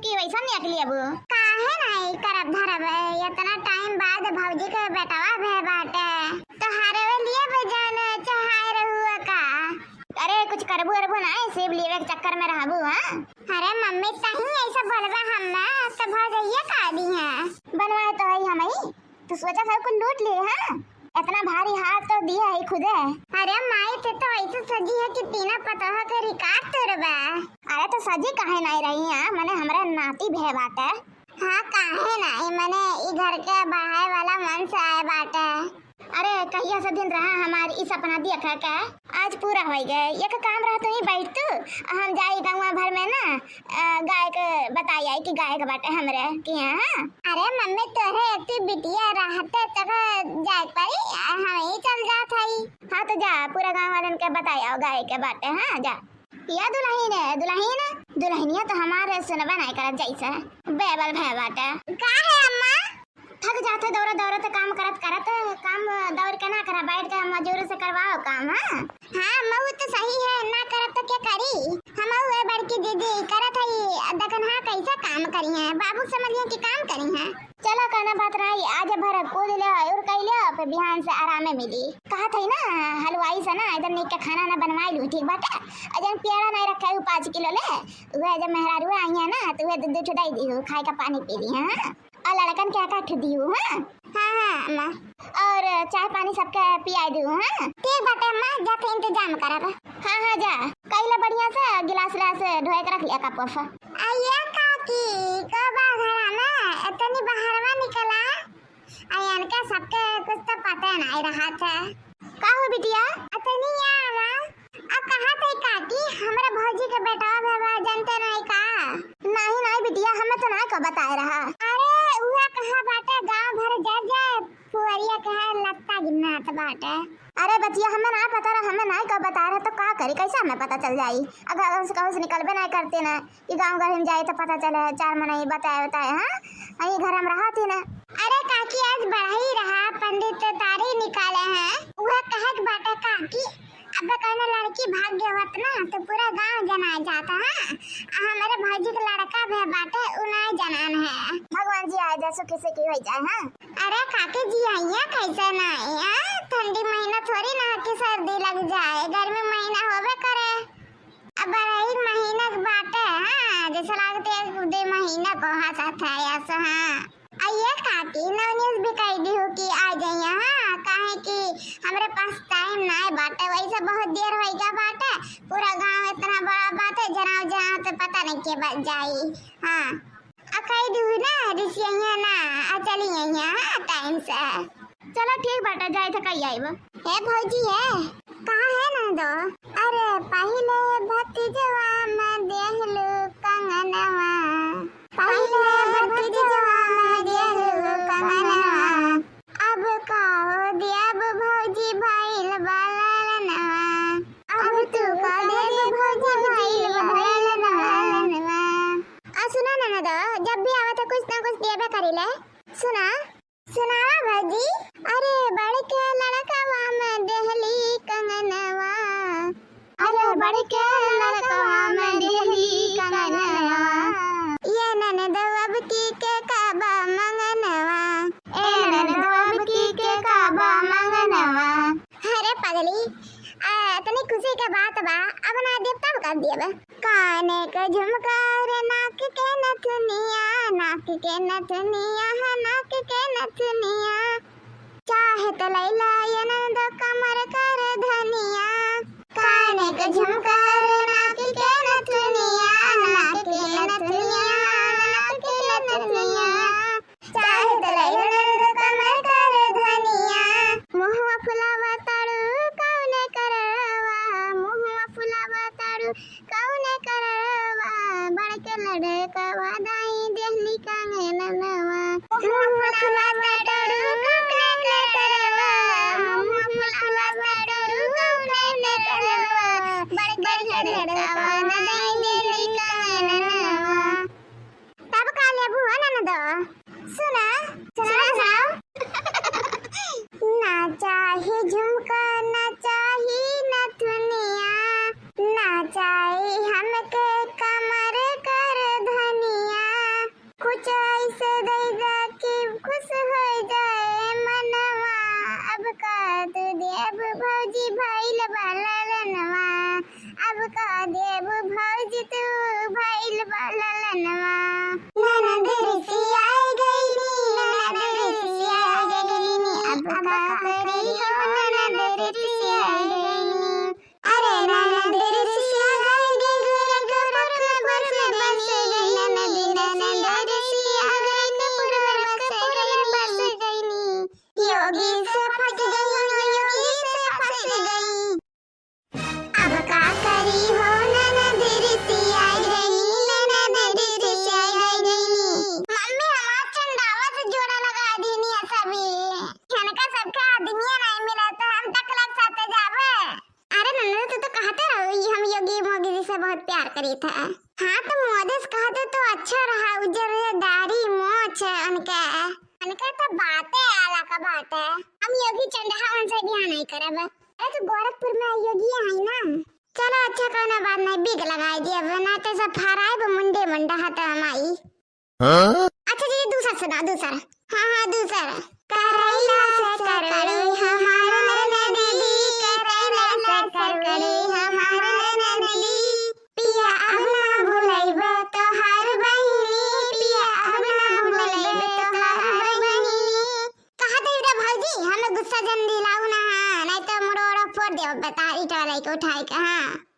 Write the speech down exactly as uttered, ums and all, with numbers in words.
कि वैसा नहीं अकली अबू? काहे नहीं करब धरब, इतना टाइम बाद भौजी के बेटवा भे बाटे, तोहारे लिए बजान चढ़ाए रहुआ का? अरे कुछ करबू अरबू ना, सिर्फ लेवे के चक्कर में रहबू, हाँ? अरे मम्मी, तही ऐसा बोलबा हम ना, तो भौजैया का दी है? बनवाए तो है हम ही, तू सोचा सब कुछ लूट लिए, हाँ? इतना भारी हार तो दिया है खुदे। अरे माई, ते तो ऐसे सजी है कि तीनों पतोह के रिकॉर्ड तोड़बा। अरे तो सजी काहे नहीं रही है, मने हमरे नाती भे बाटे। हाँ, काहे नहीं, मने ई घर के बढ़ाए वाला मन से आए बाटे। अरे कहिया से दिन रहा हमार ई सपना देखा के, आज पूरा हो गए। एक काम रहा, तू ही बैठ तू, हम जाई गाँव भर में ना, अ, गाय के बताई आई कि गाय के बाटे हमरे कि हाँ। अरे मम्मी, तोहरे इतनी बिटिया रहते तब जाए पड़ी, आ, हम ही चल जात हई। हाँ तो जा, पूरा गाँव वालन के बताई आओ गाय के बाटे, हाँ जा। या दुल्हन है, दुल्हन, दुल्हनिया तो हमारे सुनबे नहीं करत जैसे बेबल भे बाटे। का है अम्मा? थक जाते दौड़त दौड़त काम करत करत, काम दौड़ के ना करा, बैठ के मजूर से करवाओ काम, हाँ? हाँ, मऊ तो सही है, ना करब तो क्या करी? हम हुए बड़की दीदी करत हई, देखन हाँ कैसे काम करी हैं, बाबू समझिए कि काम करी हैं। चलो कहना बात रही, आज भर कूद ले और कह ले, फिर बिहान से आरामे मिली। कहा थई ना हलवाई से ना एकदम नीक के खाना ना बनवाई लू, ठीक बाटे? और जन पेड़ा नहीं रखे हूँ पाँच किलो ले, वह जब मेहरारू आई है ना तो वह दू दू ठुदाई दी हूँ, खाए का पानी पी ली, हाँ? और लड़कन के आटा ठुदी हूँ, हाँ? हाँ, हाँ, अम्मा। और चाय पानी सबके पियाई दू, हाँ? ठीक बाटे अम्मा, जाके इंतजाम करब। हाँ, हाँ, जा। कइला बढ़िया से गिलास उलास धोए के रख लिया, कप वप। आ ये काकी, कबा घरा में इतनी बहरवा निकला? आ इनका सबके कुछ तो पता नहीं रहा था। का हो बिटिया? अतनी या आवा। आ कहा थे काकी, हमरा भौजी के बेटवा भेवा जानते नहीं का? नहीं, नहीं बिटिया, हमें तो ना को बताए रहा। अरे उहा कहा बाटे, गांव भर जा जा फुहरिया कहा लत्ता गिन्नात बाटे। अरे बचिया, हमें ना पता रहा, हमें ना को बताए रहा तो का करी, कैसे हमें पता चल जाई? अगर हमसे कहूँ से निकलबे नहीं करते ना, ई गाँव घर में जाए तो पता चले, चार मनई बताए बताए, हाँ? यही घर हम रहा थी ना। अरे काकी, आज बढ़ई रहा, पंडित तारी निकाले हैं, वह कहे के बाटे काकी, अब कहने लड़की भाग गए होत ना तो पूरा गाँव जनाए जाता, हाँ? आ हमारे भौजी के लड़का भी बाटे, उ नाई जनान है। भगवान जी आए दे, सुखी सुखी हो जाए, हाँ? अरे काकी जी, आइया कैसे ना आइया, ठंडी महीना थोड़ी ना कि सर्दी लग जाए, गर्मी महीना होबे करे। अब एक महीना के बाटे, हाँ, जैसे लागते एक दो महीना को हंसत है ऐसा, हाँ। आ ये काकी, नवनीत भी कह दी हो कि आ जाइए, हाँ, काहे कि हमरे पास टाइम ना बाटे, वैसे बहुत देर हो गया बाटे, पूरा गांव इतना बड़ा बाटे, जनाव जनाव तो पता नहीं के बच जाई, हाँ। आ कह दी ना, रिसिया ना, आ चली आइए, हाँ, टाइम से। चलो ठीक बाटे, जाए थे कही आइब। हे भौजी है, कहाँ है ना दो? अरे पहिले भतीजवा में देहलू कंगनवा, पहिले भतीजवा में देहलू कंगनवा, अब का हो देब भौजी भइल बा ललनवा, अब तू का देब भौजी भइल बा ललनवा। आ सुना ना ना दो, जब भी आवे तो कुछ ना कुछ देबे करीले। सुना। सुनावा भौजी। अरे बड़के लड़कवा में देहली कंगनवा। अरे बड़के लड़कवा में देहली कंगनवा। ये ननदो अब की के काबा मंगनवा। ए ननदो अब की के काबा मंगनवा। अरे पगली, आ, इतनी खुशी के बात बा, अब ना देब तब कर देब। काने के झुमका रे नाक के नथुनिया, नाक के नथुनिया, हाँ, नाक के नथुनिया। चाहे त लैला ये ननदो कमर कर धनिया। काने के झुमका रे नाक के नथुनिया, नाक के नथुनिया, नाक के नथुनिया। चाहे त लैला ननदो कमर कर धनिया। मुहवा फुलावा तारू कौने करवा, मुहवा फुलावा तारू कौने करवा, बड़के लड़कवा दाई देहली कंगनवा। मुहवा फुलावा तारू कौने करवा, मुहवा फुलावा तारू कौने करवा, बड़के लड़कवा दाई देहली कंगनवा। तब का लेबू हो ननदो? सुना, सुना, सुना। ना चाही झुमका, ना चाही नथुनिया, ना चाही हमके कमर कर धनिया। बहुत प्यार करी था। हाँ, तो मोदस कहते तो अच्छा रहा, उज्जर उज्जर दाढ़ी मोछ उनके, उनके तो बातें अलग बात है। हम योगी चंडहा उनसे बियाह नहीं करब। अरे, तो गोरखपुर में योगी है ना। चलो, अच्छा, कोनो बात नहीं, बिग लगाई दिया, ना तो सब फराए वो मुंडे मुंडा हता हमाई। हाँ? अच्छा जी, दूसर सुना, दूसर। हाँ, हाँ, दूसर। करैला से करड़ी हमार नदी, करैला से करड़ी हमार नदी, पिया अब ना भुलैबे तोहार बहिनी, पिया अब ना भुलैबे तोहार बहिनी। कहा तो रे भौजी, हमें गुस्सा जन दिलाऊ ना, हाँ, नहीं तो मुड़ोड़ा फोड़ देबे, बता, ईटा लेके उठाए के, हाँ।